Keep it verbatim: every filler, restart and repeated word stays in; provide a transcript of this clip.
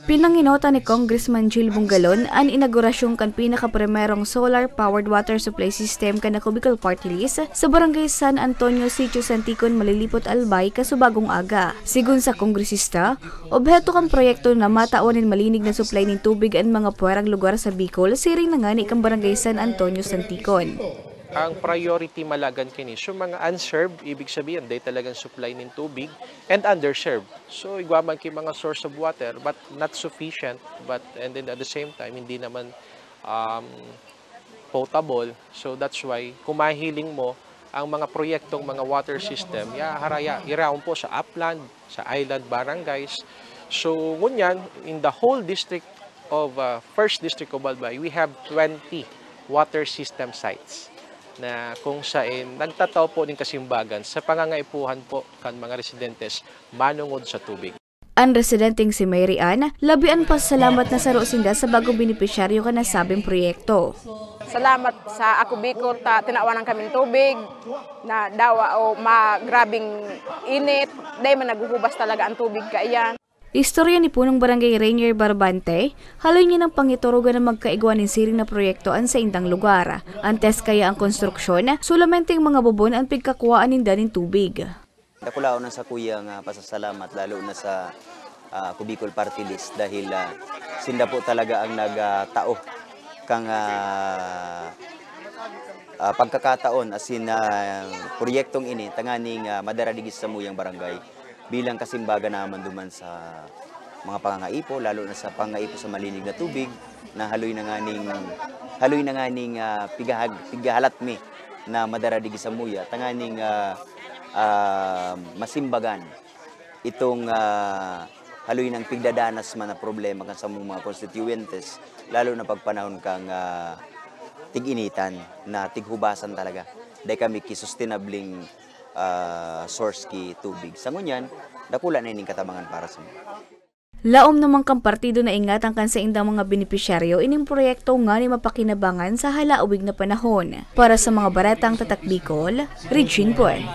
Pinanginota ni Congressman Jil Bungalon an inaugurasyon kan pinakaprimerong solar-powered water supply system kan Ako Bicol Party List sa Barangay San Antonio, Sitio Santikon, Malilipot, Albay, kasubagong aga. Sigon sa kongresista, obheto kan proyekto na matawan nin malinig na supply nin tubig an mga puwerang lugar sa Bicol, siring na ngani kan Barangay San Antonio, Santikon. Ang priority malagan kini, so mga unserved, ibig sabihin, dai talagang supply nin tubig, and underserved. So, igwa man ki mga source of water, but not sufficient, but, and then at the same time, hindi naman um, potable. So, that's why, kumahiling mo ang mga proyektong mga water system, ya haraya, iraon po sa upland, sa island barangays. So, ngunyan, in the whole district of uh, first District of Albay, we have twenty water system sites na kung sain nagtatao po nin kasimbagan sa pangangaipuhan po kan mga residentes manungod sa tubig. An residenteng si Mary Ann, labi an pasalamat na saro sinda sa bagong benepisyaryo kan nasabing proyekto. Salamat sa Ako Bicol ta tinawanan kaming tubig na dawa o ma grabing init, dai man naghuhubas talaga ang tubig kaiyan. Istorya ni Punong Barangay Rainier Barbante, haloy niya nang pangiturugan na magkaigwa nin siring na proyekto an saindang lugar. Antes kaya ang konstruksyon, solamente ang mga bubon an pigkakuwaan ninda nin tubig. Dakulaon ang sakuya nga pasasalamat lalo na sa ah, Ako Bicol Party List dahil ah, sinda po talaga ang nagtao kang ah, ah, pagkakataon asin ah, proyektong ini tanganing ah, madara digis sa muyang barangay bilang kasimbagan naman duman sa mga pangangaipo, lalo na sa pangangaipo sa malinig na tubig na haloy na nganing haloy na nganing ah, pigahag, pigahalat mi na madara digis sa muya tanganing ah, ah, masimbagan itong ah, haloy nang pigdadanas man na problema kan samong mga konstituyentes, lalo na pagpanahon kang ah, tig-initan na tighubasan talaga. Dai kami ki sustainabling ah, source ki tubig. Sa ngunyan, dakula na ining katabangan para sa mga. Laom naman kan partido na ingatan kan saindang mga benepisyaryo ining proyekto ngani mapakinabangan sa halaawig na panahon. Para sa mga baretang Tatak Bicol, Regine Buen.